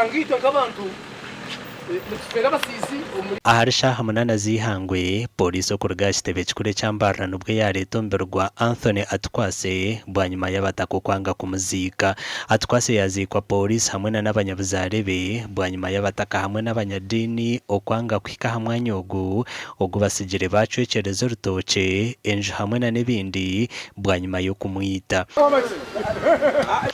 Okashanga itwe nk'abantu nitufeera abasiisi omuri. Ahari shaaha munana z'eihangwe, Pooriisi okuruga aha kitebe kikuru ekya Mbarara nibwo yaareeta omubiri gwa Anthony Atukwase bwanyima y'abataka okwanga kumuziika. Atukwase yaaziikwa Pooriisi hamwe na n'abanyabuzaare be bwanyima y'abataka hamwe n'abanyadiini okwanga kuhika aha mwanya ogu ogu batsigire baacwekyereza orutookye, enju hamwe na n'ebindi bwanyima y'okumwita.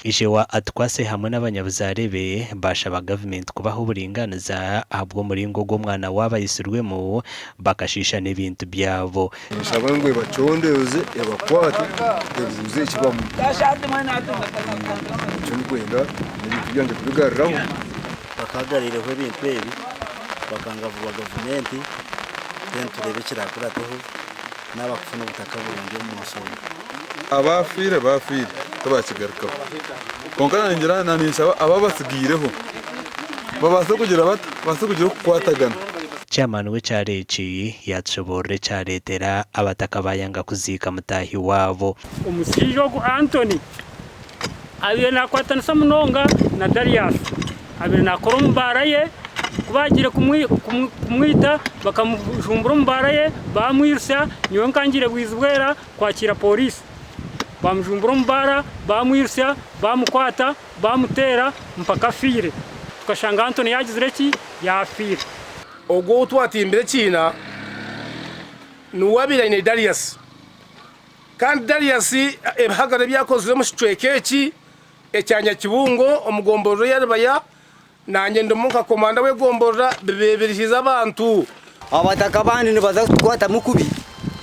Ishe wa Atukwase hamwe n'abanyabuzaare be baashaba gavumenti kubaha oburingaaniza ahabw'omuringo ogu omwana waabo aitsirwemu bakashiisha n'ebintu byabo. Ninshaba ngu ebacondoze, ebakwate, ebuuze eki bamu. Nikyo ndikwenda ebintu byangye kubigaruraho. Bakagaraireho ebintu ebi bakangavurwa gavumenti then tureebe ekirakurateho naaba kufuna obutaka burungi omu nshonga. Abaafiire baafiire tibakigarukaho kwonka ningira na ninshaba abo abatsigaireho babaase kugira bata? Babaase kugira okukwatagana. Chairman w'ekyaro eki yaatushoboorora ekyareetera abataka baayanga kuziika mutaahi waabo. Omushaija ogu Antony abaire naakwatanisa munonga na Darius, abaire naakora omu baara ye, ku baagiire kumwita bakamujumbura omu baara ye baamwirusya, nyowe nkangiire Bwizibwera kwakiira pooriisi. Baamujumbura omu baara baamwirusya, baamukwata, baamuteera mpaka afiire. Tukashanga Antony yaagizire ki? Yaafiire. Ogwo ou twatimbire ekiina niwe abaire aine Darius. Kandi Darius ebihagaro ebi yakozire omu kicweka eki ekya Nyakibungo omu gomborora eya Rubaya, naanye ndimu nka komanda w'egomborora bibeebirihize abantu. Abataka abandi nibaza kutukwatamu kubi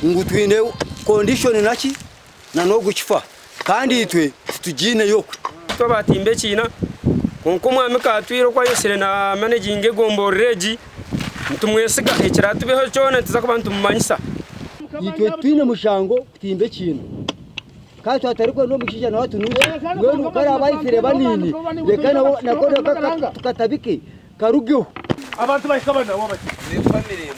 ngu twine condition naki na n'ogu kifa kandi itwe titugiineyo okwe. Itwe abatimba ekiina kwonka omwami Katwire oku ayosire na managinga egomborora egi nitumwesiga ekiratubeho kyona nituza kuba nitumumanyisa. Itwe titwine mushango kutimba ekiina kandi twaba tutarikwenda omushaija nawe atunuukye mbwenu ku araabe aitsire banini reka nako tukatabike karugeho. Abantu bahika banawa bati.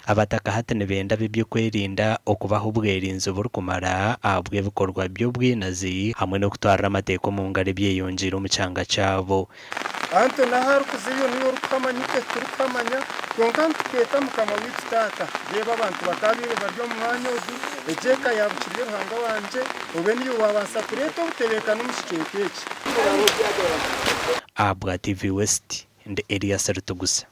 Abataka hati nibenda ab'eby'okwerinda okubaha obwerinzi burikumara ahabw'ebikorwa by'obwinazi hamwe n'okutwarira amateeka omu ngaro ebyeyongyeire omu kyanga kyabo. Antony ahu arikuza iyo niiwe orikuhamanya itwe titurikuhamanya kwonka nitukweta mukama waitu taata reeba abantu bakaabaire bari omu mwanya ogu egi eka ya Bukirye Ruhanga wangye obe niiwe waabaasa kureeta obutebeekane omu kicweka eki. Ahabwa TV West, ndi Elias Rutugusa.